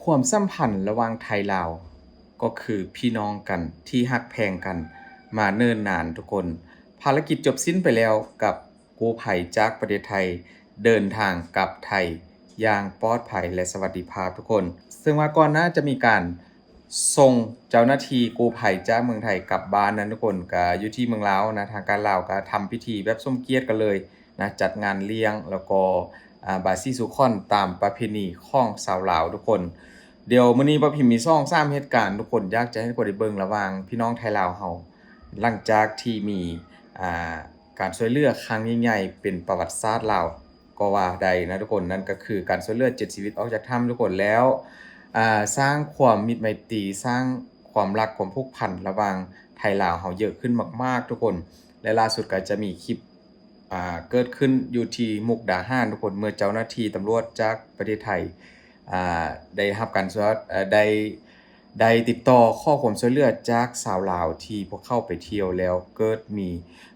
ຄວາມສຳພັນລະຫວ່າງໄທລາວ ກໍຄືພີ່ນ້ອງກັນທີ່ຮັກແພງກັນມາເນີນນານທຸກຄົນ. ພາລະກິດຈົບສິ້ນໄປແລ້ວກັບກູ້ໄພຈາກປະເທດໄທ ເດີນທາງກັບໄທຢ່າງປອດໄພ ແລະ ສະຫວັດດີພາບທຸກຄົນ. ເຊິ່ງວ່າກ່ອນໜ້າຈະມີການສົ່ງເຈົ້າໜ້າທີ່ກູ້ໄພຈາກເມືອງໄທກັບບ້ານນັ້ນທຸກຄົນ ກະຢູ່ທີ່ເມືອງລາວນະ ທາງການລາວກະທຳພິທີແບບສົມກຽດກັນເລີຍ ນະ ຈັດງານລ້ຽງ ແລ້ວກໍ ອາ ບາສີສູ່ຂວັນຕາມປະເພນີຂອງຊາວລາວທຸກຄົນ. ດຽວມື້ນີ້ບ່າວພິມມີສອງສາມເຫດການ ທຸກຄົນ ຢາກຈະໃຫ້ທຸກຄົນໄດ້ເບິ່ງລະຫວ່າງພີ່ນ້ອງໄທລາວເຮົາ ຫຼັງຈາກທີ່ມີ ອາ ການຊ່ວຍເຫຼືອຄັ້ງຍິ່ງໃຫຍ່ເປັນປະຫວັດສາດລາວກໍວ່າໄດ້ນະທຸກຄົນ. ນັ້ນກໍຄືການຊ່ວຍເຫຼືອເຈັດຊີວິດອອກຈາກຖ້ຳທຸກຄົນ ແລ້ວ ອາ ສ້າງຄວາມມິດໄມຕີ ສ້າງຄວາມຮັກຄວາມຜູກພັນລະຫວ່າງໄທລາວເຮົາເຍອະຂຶ້ນມາກໆທຸກຄົນ. ແລະ ລ່າສຸດກໍຈະມີຄລິບ ອ່າ ເກີດຂຶ້ນຢູ່ທີ່ມຸກດາຫານທຸກຄົນ ເມື່ອເຈົ້າໜ້າທີ່ຕຳຫຼວດຈາກປະເທດໄທ ອ່າ ໄດ້ຮັບການຊ່ວຍ ເອີ ໄດ້ ໄດ້ຕິດຕໍ່ຂໍຄວາມຊ່ວຍເຫຼືອຈາກຊາວລາວທີ່ພວກເຂົາໄປທ່ຽວ ແລ້ວເກີດມີ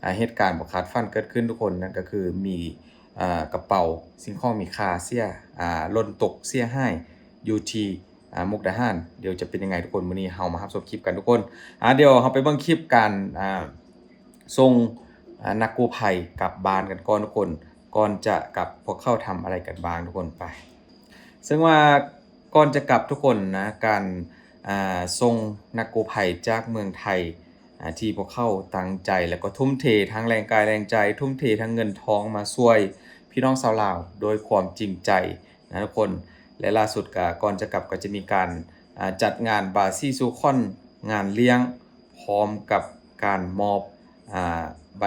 ອ່າ ເຫດການບໍ່ຄາດຝັນເກີດຂຶ້ນທຸກຄົນ. ນັ້ນກໍຄືມີ ອ່າ ກະເປົາ ສິ່ງຂອງມີຄ່າເສຍ ອ່າ ຫຼົ່ນຕົກເສຍຫາຍຢູ່ທີ່ ອ່າ ມຸກດາຫານ. ດຽວຈະເປັນຍັງໄງທຸກຄົນ ມື້ນີ້ເຮົາມາຮັບຊົມຄລິບກັນທຸກຄົນ. ອ່າ ດຽວເຮົາໄປເບິ່ງຄລິບການ ອ່າ ສົ່ງ ອ່າ ນັກກູ້ໄພກັບບ້ານກັນກ່ອນທຸກຄົນ. ກ່ອນຈະກັບ ພວກເຂົາທຳອະໄລກັນບ້າງທຸກຄົນ ໄປ. ເຊິ່ງວ່າກ່ອນຈະກັບທຸກຄົນນະ ການ ອ່າ ສົ່ງນັກກູ້ໄພຈາກເມືອງໄທ ອ່າ ທີ່ພວກເຂົາຕັ້ງໃຈ ແລ້ວກໍທຸ່ມເທທັງແຮງກາຍແຮງໃຈ ທຸ່ມເທທັງເງິນທອງມາຊ່ວຍພີ່ນ້ອງຊາວລາວໂດຍຄວາມຈິງໃຈນະທຸກຄົນ. ແລະ ລ່າສຸດກະ ກ່ອນຈະກັບກໍຈະມີການ ອ່າ ຈັດງານບາສີສູ່ຂວັນ ງານລ້ຽງ ພ້ອມກັບການມອບ ອ່າ ໃບ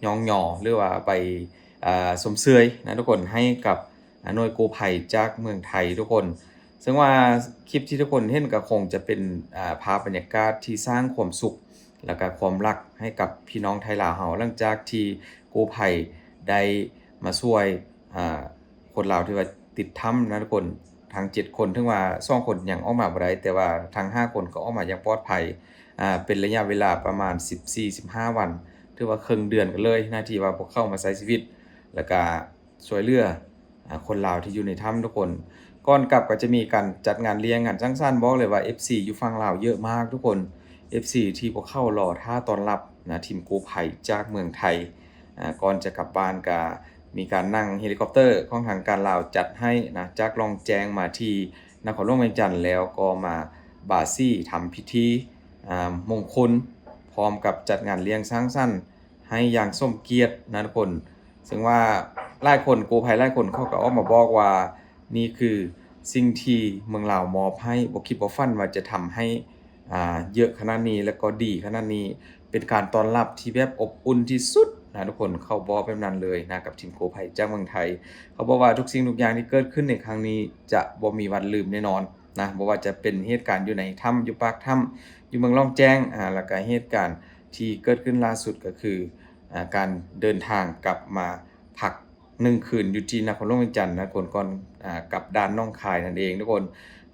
ຍ້ອງຍໍ ຫຼືວ່າໃບ ອ່າ ຊົມເຊີຍນະທຸກຄົນ ໃຫ້ກັບ ອ່າ ໜ່ວຍກູ້ໄພຈາກເມືອງໄທທຸກຄົນ. ເຊິ່ງວ່າຄລິບທີ່ທຸກຄົນເຫັນກໍຄົງຈະເປັນ ອ່າ ພາບບັນຍາກາດທີ່ສ້າງຄວາມສຸກ ແລ້ວກໍຄວາມຮັກໃຫ້ກັບພີ່ນ້ອງໄທລາວເຮົາ ຫຼັງຈາກທີ່ກູ້ໄພໄດ້ມາຊ່ວຍ ອ່າ ຄົນລາວທີ່ວ່າຕິດຖ້ຳນະທຸກຄົນ ທັງເຈັດຄົນ ເຖິງວ່າສອງຄົນຍັງອອກມາບໍ່ໄດ້ ແຕ່ວ່າທັງຫ້າຄົນກໍອອກມາຢ່າງປອດໄພ ອ່າ ເປັນໄລຍະເວລາປະມານສິບສີ່ ສິບຫ້າວັນ ຖືວ່າເຄິ່ງເດືອນກັນເລີຍນະ ທີ່ວ່າພວກເຂົາມາໃຊ້ຊີວິດ ແລ້ວກະຊ່ວຍເຫຼືອ ອ່າ ຄົນລາວທີ່ຢູ່ໃນຖ້ຳທຸກຄົນ. ກ່ອນກັບກໍຈະມີການຈັດງານລ້ຽງ ງານສັງສັນ. ບອກເລີຍວ່າເອັຟຊີຢູ່ຝັ່ງລາວເຍອະມາກທຸກຄົນ ເອັຟຊີທີ່ພວກເຂົາລໍຖ້າຕ້ອນຮັບນະ ທີມກູ້ໄພຈາກເມືອງໄທ. ອ່າ ກ່ອນຈະກັບບ້ານກະມີການນັ່ງເຮລິຄອບເຕີຂອງທາງການລາວຈັດໃຫ້ນະ ຈາກລ່ອງແຈ້ງມາທີ່ນະຄອນຫຼວງວຽງຈັນ ແລ້ວກໍມາບາສີທຳພິທີ ອ່າ ມົງຄົນ ພ້ອມກັບຈັດງານລ້ຽງສັງສັນໃຫ້ຢ່າງສົມກຽດນະທຸກຄົນ. ເຊິ່ງວ່າຫຼາຍຄົນ ກູ້ໄພຫຼາຍຄົນເຂົາກໍອອກມາບອກວ່າ ນີ້ຄືສິ່ງທີ່ເມືອງລາວມອບໃຫ້ ບໍ່ຄິດບໍ່ຝັນວ່າຈະທຳໃຫ້ ອ່າ ເຍອະຂະໜາດນີ້ ແລ້ວກໍດີຂະໜາດນີ້ ເປັນການຕ້ອນຮັບທີ່ແບບອົບອຸ່ນທີ່ສຸດນະທຸກຄົນ. ເຂົາບອກແບບນັ້ນເລີຍນະ ກັບທີມກູ້ໄພຈາກເມືອງໄທ. ເຂົາບອກວ່າທຸກສິ່ງທຸກຢ່າງທີ່ເກີດຂຶ້ນໃນຄັ້ງນີ້ຈະບໍ່ມີວັນລືມແນ່ນອນນະ ບໍ່ວ່າຈະເປັນເຫດການຢູ່ໃນຖ້ຳ ຢູ່ປາກຖ້ຳ ຢູ່ເມືອງລ່ອງແຈ້ງ ອ່າ ແລ້ວກະເຫດການທີ່ເກີດຂຶ້ນລ່າສຸດກໍຄື ອ່າ ການເດີນທາງກັບມາພັກ ໜຶ່ງຄືນຢູ່ທີ່ນະຄອນຫຼວງວຽງຈັນນະ ກ່ອນ ກ່ອນ ອ່າ ກັບດ່ານໜອງຄາຍນັ້ນເອງທຸກຄົນ.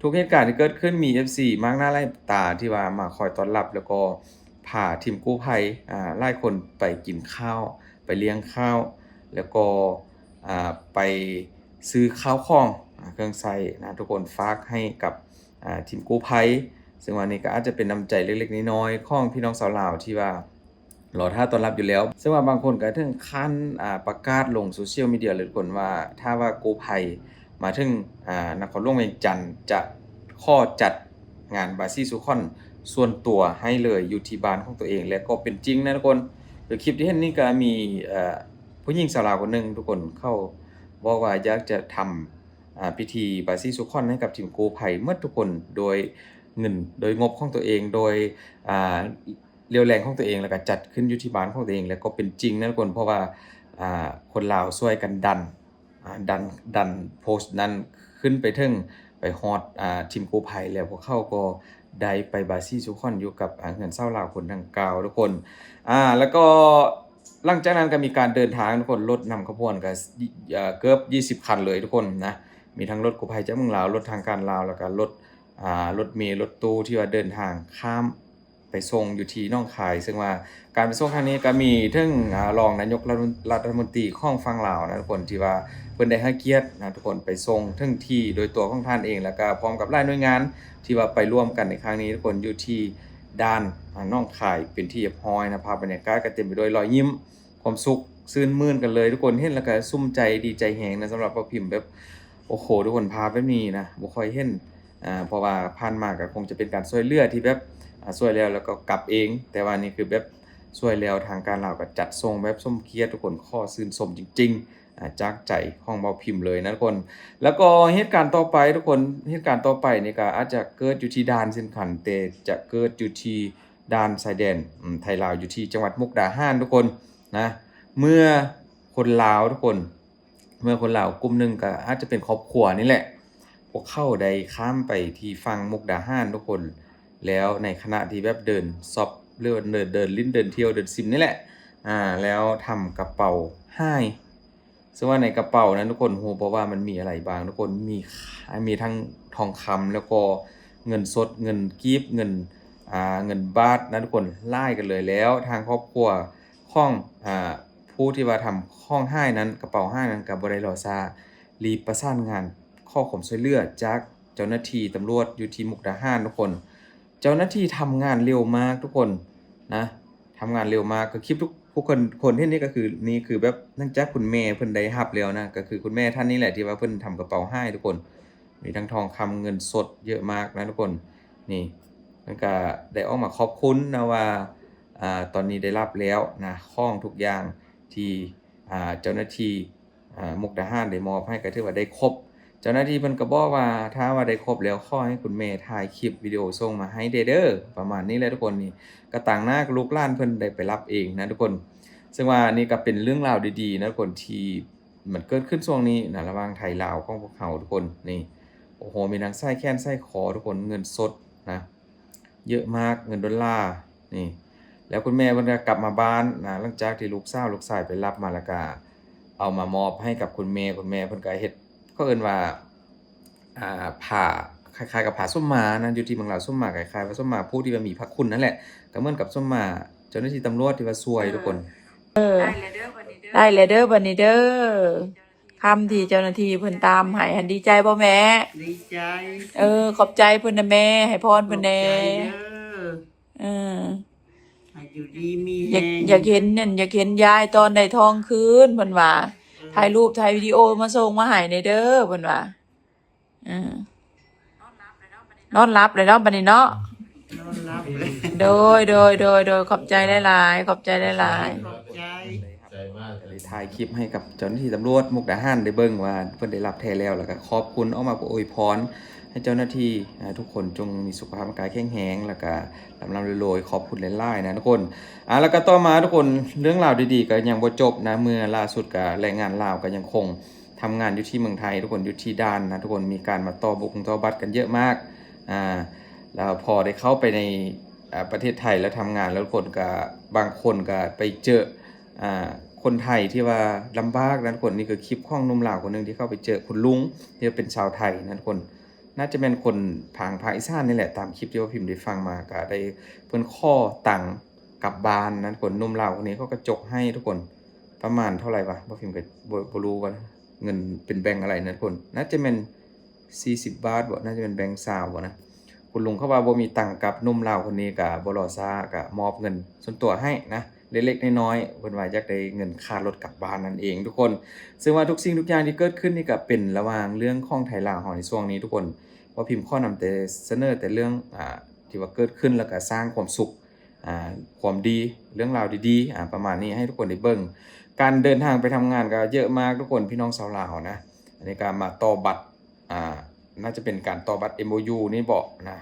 ທຸກເຫດການທີ່ເກີດຂຶ້ນ ມີເອັຟຊີມາກໜ້າຫຼາຍຕາທີ່ວ່າມາຄອຍຕ້ອນຮັບ ແລ້ວກໍພາທີມກູ້ໄພ ອ່າ ຫຼາຍຄົນໄປກິນຂ້າວ ໄປລ້ຽງຂ້າວ ແລ້ວກໍ ອ່າ ໄປຊື້ຂ້າວຂອງ ອ່າ ເຄື່ອງໃຊ້ນະທຸກຄົນ ຝາກໃຫ້ກັບ ອ່າ ທີມກູ້ໄພ. ເຊິ່ງວ່ານີ້ກໍອາດຈະເປັນນ້ຳໃຈເລັກໆນ້ອຍໆຂອງພີ່ນ້ອງຊາວລາວທີ່ວ່າ ລໍຖ້າຕ້ອນຮັບຢູ່ແລ້ວ. ເຊິ່ງວ່າບາງຄົນກໍເຖິງຂັ້ນ ອ່າ ປະກາດລົງໂຊຊຽວມີເດຍເລີຍທຸກຄົນວ່າ ຖ້າວ່າກູ້ໄພມາເຖິງ ອ່າ ນະຄອນຫຼວງວຽງຈັນ ຈະຂໍຈັດງານບາສີສູ່ຂວັນສ່ວນຕົວໃຫ້ເລີຍ ຢູ່ທີ່ບ້ານຂອງຕົວເອງ ແລະ ກໍເປັນຈິງນະທຸກຄົນ. ໂດຍຄລິບທີ່ເຫັນນີ້ກໍມີ ເອີ ຜູ້ຍິງຊາວລາວຄົນໜຶ່ງທຸກຄົນ ເຂົາບອກວ່າຢາກຈະທຳ ອ່າ ພິທີບາສີສູ່ຂວັນໃຫ້ກັບທີມກູ້ໄພໝົດທຸກຄົນ ໂດຍເງິນ ໂດຍງົບຂອງຕົວເອງ ໂດຍ ອ່າ ຣຽວແຮງຂອງຕົວເອງ ແລ້ວກໍຈັດຂຶ້ນຢູ່ທີ່ບ້ານຂອງຕົວເອງ ແລ້ວກໍເປັນຈິງນະທຸກຄົນ. ເພາະວ່າ ອ່າ ຄົນລາວຊ່ວຍກັນດັນ ອ່າ ດັນ ດັນໂພສນັ້ນຂຶ້ນໄປເຖິງ ໄປຮອດ ອ່າ ທີມກູ້ໄພ ແລ້ວພວກເຂົາກໍໄດ້ໄປບາສີສູ່ຂວັນຢູ່ກັບ ອ່າ ເຮືອນຊາວລາວຄົນດັ່ງກ່າວທຸກຄົນ. ອ່າ ແລ້ວກໍຫຼັງຈາກນັ້ນກໍມີການເດີນທາງທຸກຄົນ ລົດນຳຂະບວນກໍ ເອີ ເກືອບຊາວຄັນເລີຍທຸກຄົນນະ ມີທັງລົດກູ້ໄພຈາກເມືອງລາວ ລົດທາງການລາວ ແລ້ວກໍລົດ ອ່າ ລົດເມ ລົດຕູ້ທີ່ວ່າເດີນທາງຂ້າມ ໄປສົ່ງຢູ່ທີ່ໜອງຄາຍ ເຊິ່ງວ່າການໄປສົ່ງຄັ້ງນີ້ກໍມີເຖິງ ອາ ຮອງນາຍົກລັດ ລັດຖະມົນຕີຂອງຝັ່ງລາວນະທຸກຄົນ ທີ່ວ່າເພິ່ນໄດ້ໃຫ້ກຽດນະທຸກຄົນ ໄປສົ່ງເຖິງທີ່ໂດຍຕົວຂອງທ່ານເອງ ແລ້ວກໍພ້ອມກັບຫຼາຍໜ່ວຍງານທີ່ວ່າໄປຮ່ວມກັນໃນຄັ້ງນີ້ທຸກຄົນ ຢູ່ທີ່ດ່ານ ອາ ໜອງຄາຍເປັນທີ່ຮຽບຮ້ອຍນະ. ພາບບັນຍາກາດກໍເຕັມໄປດ້ວຍຮອຍຍິ້ມ ຄວາມສຸກຊື່ນມື່ນກັນເລີຍ ທຸກຄົນເຫັນແລ້ວກໍສຸມໃຈ ດີໃຈແຮງນະ. ສຳລັບປ້າພິມແບບ ໂອ້ໂຫ ທຸກຄົນ ພາບແບບນີ້ນະ ບໍ່ຄ່ອຍເຫັນ ອາ ເພາະວ່າຜ່ານມາກໍຄົງຈະເປັນການຊ່ວຍເຫຼືອທີ່ແບບ ອາ ຊ່ວຍແລ້ວ ແລ້ວກໍກັບເອງ ແຕ່ວ່ານີ້ຄືແບບຊ່ວຍແລ້ວ ທາງການລາວກໍຈັດສົ່ງແບບສົມກຽດ ທຸກຄົນ ຂໍຊື່ນຊົມຈິງໆ ອາ ຈາກໃຈຂອງປ້າພິມເລີຍນະທຸກຄົນ. ແລ້ວກໍເຫດການຕໍ່ໄປທຸກຄົນ ເຫດການຕໍ່ໄປນີ້ກໍອາດຈະເກີດຢູ່ທີ່ດ່ານເຊັ່ນກັນ ແຕ່ຈະເກີດຢູ່ທີ່ດ່ານຊາຍແດນ ອາ ໄທລາວ ຢູ່ທີ່ຈັງຫວັດມຸກດາຫານທຸກຄົນນະ. ເມື່ອຄົນລາວທຸກຄົນ ເມື່ອຄົນລາວກຸ່ມໜຶ່ງ ກໍອາດຈະເປັນຄອບຄົວນີ້ແຫຼະ ພວກເຂົາໄດ້ຂ້າມໄປທີ່ຝັ່ງມຸກດາຫານທຸກຄົນ ແລ້ວໃນຂະນະທີ່ແບບເດີນຊັອບ ຫຼືວ່າເດີນ ເດີນຫຼິ້ນ ເດີນທ່ຽວ ເດີນຊິມນີ້ແຫຼະ ອາ ແລ້ວທຳກະເປົາຫາຍ. ເຊິ່ງວ່າໃນກະເປົານັ້ນທຸກຄົນຮູ້ບໍ່ວ່າມັນມີອະໄລບ້າງ? ທຸກຄົນ ມີ ມີທັງທອງຄຳ ແລ້ວກໍເງິນສົດ ເງິນກີບ ເງິນ ອາ ເງິນບາດນະທຸກຄົນ ຫຼາຍກັນເລີຍ. ແລ້ວທາງຄອບຄົວຂອງ ອາ ຜູ້ທີ່ວ່າທຳຂອງຫາຍນັ້ນ ກະເປົາຫາຍນັ້ນ ກໍບໍ່ໄດ້ລໍຊ້າ ລີບປະສານງານຂໍຄວາມຊ່ວຍເຫຼືອຈາກເຈົ້າໜ້າທີ່ຕຳຫຼວດຢູ່ທີ່ມຸກດາຫານທຸກຄົນ. ເຈົ້າໜ້າທີ່ທຳງານເລັວມາກທຸກຄົນນະ ທຳງານເລັວມາກ. ກໍຄລິບທຸກ ທຸກຄົນ ຄົນເຫັນນີ້ກໍຄື ນີ້ຄືແບບ ຫຼັງຈາກຄຸນແມ່ເພິ່ນໄດ້ຮັບແລ້ວນະ ກໍຄືຄຸນແມ່ທ່ານນີ້ແຫຼະທີ່ວ່າເພິ່ນທຳກະເປົາຫາຍທຸກຄົນ. ມີທັງທອງຄຳ ເງິນສົດເຍອະມາກນະທຸກຄົນ. ນີ້ ເພິ່ນກະໄດ້ອອກມາຂອບຄຸນນະວ່າ ອາ ຕອນນີ້ໄດ້ຮັບແລ້ວນະ ຂອງທຸກຢ່າງທີ່ ອາ ເຈົ້າໜ້າທີ່ ອາ ມຸກດາຫານໄດ້ມອບໃຫ້ ກໍຖືວ່າໄດ້ຄົບ. ເຈົ້າໜ້າທີ່ເພິ່ນກໍບອກວ່າ ຖ້າວ່າໄດ້ຄົບແລ້ວ ຂໍໃຫ້ຄຸນແມ່ຖ່າຍຄລິບວິດີໂອສົ່ງມາໃຫ້ແດ່ເດີ ປະມານນີ້ແຫຼະທຸກຄົນ. ນີ້ກໍຕາງໜ້າລູກຫຼານເພິ່ນໄດ້ໄປຮັບເອງນະທຸກຄົນ. ເຊິ່ງວ່ານີ້ກໍເປັນເລື່ອງລາວດີໆນະທຸກຄົນ ທີ່ມັນເກີດຂຶ້ນຊ່ວງນີ້ນະ ລະຫວ່າງໄທລາວຂອງພວກເຮົາທຸກຄົນ. ນີ້ ໂອ້ໂຫ ມີທັງສາຍແຂນສາຍຄໍທຸກຄົນ ເງິນສົດນະ ເຍອະມາກ ເງິນໂດລາ. ນີ້ ແລ້ວຄຸນແມ່ເພິ່ນກໍກັບມາບ້ານນະ ຫຼັງຈາກທີ່ລູກສາວລູກຊາຍໄປຮັບມາ ແລ້ວກໍເອົາມາມອບໃຫ້ກັບຄຸນແມ່. ຄຸນແມ່ເພິ່ນກໍເຮັດ ເຂົາເອີ້ນວ່າ ອ່າ ຜ້າ ຄ້າຍໆກັບຜ້າສົມມານະ ຢູ່ທີ່ເມືອງລາວ ສົມມາ ຄ້າຍໆວ່າສົມມາຜູ້ທີ່ວ່າມີພະຄຸນນັ້ນແຫຼະ ກໍເໝືອນກັບສົມມາເຈົ້າໜ້າທີ່ຕຳຫຼວດທີ່ວ່າຊ່ວຍທຸກຄົນ. ເອີ ໄດ້ແລ້ວເດີບັດນີ້ເດີ ຄຳທີ່ເຈົ້າໜ້າທີ່ເພິ່ນຕາມໃຫ້ຫັ້ນ ດີໃຈບໍ່ແມ່? ດີໃຈ. ເອີ ຂອບໃຈເພິ່ນນະແມ່ ໃຫ້ພອນເພິ່ນແດ່. ຂອບໃຈເດີ. ເອີ ໃຫ້ຢູ່ດີມີແຮງ. ຢາກ ຢາກເຫັນນັ້ນ ຢາກເຫັນຍາຍຕອນໄດ້ທອງຄືນ ເພິ່ນວ່າ. ເອີ ຖ່າຍຮູບຖ່າຍວິດີໂອມາສົ່ງມາໃຫ້ແດ່ເດີ ເພິ່ນວ່າ. ເອີ ນອນຫຼັບແລ້ວເນາະ ບັດນີ້ເນາະ. ນອນຫຼັບແລ້ວ. ໂດຍ ໂດຍ ໂດຍ ໂດຍ ຂອບໃຈຫຼາຍໆ ຂອບໃຈຫຼາຍໆ. ຂອບໃຈ. ໄດ້ຖ່າຍຄລິບໃຫ້ກັບເຈົ້າໜ້າທີ່ຕຳຫຼວດມຸກດາຫານໄດ້ເບິ່ງວ່າເພິ່ນໄດ້ຮັບແທ້ແລ້ວ ແລ້ວກໍຂອບຄຸນ ອອກມາອວຍພອນໃຫ້ເຈົ້າໜ້າທີ່ ອາ ທຸກຄົນຈົ່ງມີສຸຂະພາບຮ່າງກາຍແຂງແຮງ ແລ້ວກໍລ່ຳໆລວຍໆ ຂອບຄຸນຫຼາຍໆນະທຸກຄົນ. ອາ ແລ້ວກໍຕໍ່ມາທຸກຄົນ ເລື່ອງລາວດີໆກໍຍັງບໍ່ຈົບນະ. ເມື່ອລ່າສຸດກໍແຮງງານລາວກໍຍັງຄົງ ທຳງານຢູ່ທີ່ເມືອງໄທທຸກຄົນ ຢູ່ທີ່ດ່ານນະທຸກຄົນ ມີການມາຕໍ່ບົກຕໍ່ບັດກັນເຍອະມາກ. ອາ ແລ້ວພໍໄດ້ເຂົ້າໄປໃນ ອາ ປະເທດໄທແລ້ວທຳງານແລ້ວ ຄົນກໍ ບາງຄົນກໍໄປເຈີ ອາ ຄົນໄທທີ່ວ່າລຳບາກນະທຸກຄົນ. ນີ້ຄືຄລິບຂອງໜຸ່ມລາວຄົນໜຶ່ງທີ່ເຂົ້າໄປເຈີຄຸນລຸງທີ່ວ່າເປັນຊາວໄທນະທຸກຄົນ ໜ້າຈະແມ່ນຄົນທາງພາກອີສານນີ້ແຫຼະ ຕາມຄລິບທີ່ວ່າພິມໄດ້ຟັງມາ ກໍໄດ້ ເພິ່ນຂໍຕັງກັບບ້ານນະທຸກຄົນ. ໜຸ່ມລາວຄົນນີ້ເຂົາກໍຈົກໃຫ້ທຸກຄົນ ປະມານເທົ່າໃດວະ ບໍ່ພິມກໍບໍ່ ບໍ່ຮູ້ວ່າເງິນເປັນແບງອະໄລນະທຸກຄົນ ໜ້າຈະແມ່ນສີ່ສິບບາດບໍ ໜ້າຈະແມ່ນແບງຊາວບໍນະ. ຄຸນລຸງເຂົາວ່າບໍ່ມີຕັງກັບ ໜຸ່ມລາວຄົນນີ້ກໍບໍ່ລໍຊ້າ ກໍມອບເງິນສ່ວນຕົວໃຫ້ນະ ເລັກໆນ້ອຍໆ ເພິ່ນວ່າຢາກໄດ້ເງິນຄ່າລົດກັບບ້ານນັ້ນເອງທຸກຄົນ. ເຊິ່ງວ່າທຸກສິ່ງທຸກຢ່າງທີ່ເກີດຂຶ້ນນີ້ກໍເປັນລະຫວ່າງເລື່ອງຂອງໄທລາວເຮົາໃນຊ່ວງນີ້ທຸກຄົນ ວ່າພິມຂໍນຳແຕ່ສະເໜີແຕ່ເລື່ອງ ອາ ທີ່ວ່າເກີດຂຶ້ນ ແລ້ວກໍສ້າງຄວາມສຸກ ອາ ຄວາມດີ ເລື່ອງລາວດີໆ ອາ ປະມານນີ້ໃຫ້ທຸກຄົນໄດ້ເບິ່ງ. ການເດີນທາງໄປທຳງານກໍເຍອະມາກທຸກຄົນ ພີ່ນ້ອງຊາວລາວນະ. ອັນນີ້ກໍມາຕໍ່ບັດ ອາ ໜ້າຈະເປັນການຕໍ່ບັດ ເອັມໂອຢູ ນີ້ບໍນະ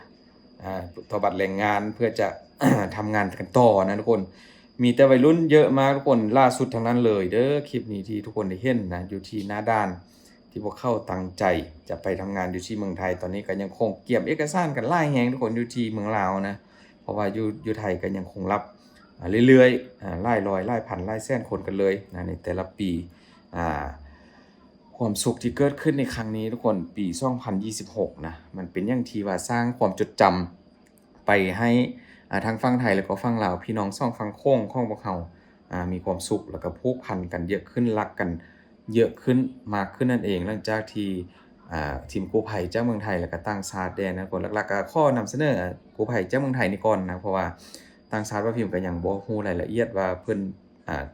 ອາ ຕໍ່ບັດແຮງງານເພື່ອຈະ ທຳງານກັນຕໍ່ນະທຸກຄົນ. ມີແຕ່ໄວລຸ້ນເຍອະມາກທຸກຄົນ ລ່າສຸດທັງນັ້ນເລີຍເດີ ຄລິບນີ້ທີ່ທຸກຄົນໄດ້ເຫັນນະ ຢູ່ທີ່ໜ້າດ່ານ ທີ່ພວກເຂົາຕັ້ງໃຈຈະໄປທຳງານຢູ່ທີ່ເມືອງໄທ. ຕອນນີ້ກໍຍັງຄົງກຽມເອກະສານກັນຫຼາຍແຮງທຸກຄົນ ຢູ່ທີ່ເມືອງລາວນະ ເພາະວ່າຢູ່ ຢູ່ໄທກໍຍັງຄົງຮັບ ອາ ເລື້ອຍໆ ອາ ຫຼາຍຮ້ອຍ ຫຼາຍພັນ ຫຼາຍແສນຄົນກັນເລີຍນະ ໃນແຕ່ລະປີ. ອາ ຄວາມສຸກທີ່ເກີດຂຶ້ນໃນຄັ້ງນີ້ທຸກຄົນ ປີສອງພັນຊາວຫົກນະ ມັນເປັນຫຍັງທີ່ວ່າສ້າງຄວາມຈົດຈຳ ໄປໃຫ້ ອ່າ ທັງຝັ່ງໄທ ແລ້ວກໍຝັ່ງລາວ ພີ່ນ້ອງສອງຝັ່ງໂຂງຂອງພວກເຮົາ ອ່າ ມີຄວາມສຸກ ແລ້ວກໍຜູກພັນກັນເຍອະຂຶ້ນ ຮັກກັນເຍອະຂຶ້ນ ມາກຂຶ້ນນັ້ນເອງ ຫຼັງຈາກທີ່ ອ່າ ທີມກູ້ໄພຈາກເມືອງໄທ ແລ້ວກໍຕ່າງຊາດແດ່ນະ ກໍຫຼັກໆກໍຂໍນຳສະເໜີກູ້ໄພຈາກເມືອງໄທນີ້ກ່ອນນະ ເພາະວ່າຕ່າງຊາດບ່າວພິມກໍຍັງບໍ່ຮູ້ລາຍລະອຽດວ່າເພິ່ນ ອ່າ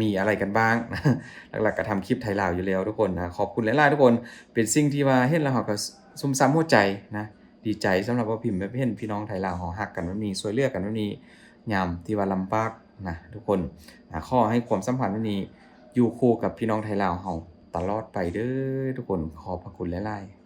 ມີອະໄລກັນບ້າງ ຫຼັກໆກໍທຳຄລິບໄທລາວຢູ່ແລ້ວທຸກຄົນນະ ຂອບຄຸນຫຼາຍໆທຸກຄົນ ເປັນສິ່ງທີ່ວ່າເຫັນແລ້ວເຮົາກໍຊຸ່ມຊ່ຳຫົວໃຈນະ ດີໃຈສຳລັບບ່າວພິມ ແບບເຫັນພີ່ນ້ອງໄທລາວເຮົາຮັກກັນແບບນີ້ ຊ່ວຍເຫຼືອກັນແບບນີ້ ຍາມທີ່ວ່າລຳບາກນະທຸກຄົນ ອ່າ ຂໍໃຫ້ຄວາມສຳພັນແບບນີ້ຢູ່ຄູ່ກັບພີ່ນ້ອງໄທລາວເຮົາຕະຫຼອດໄປເດີທຸກຄົນ ຂອບພະຄຸນຫຼາຍໆ.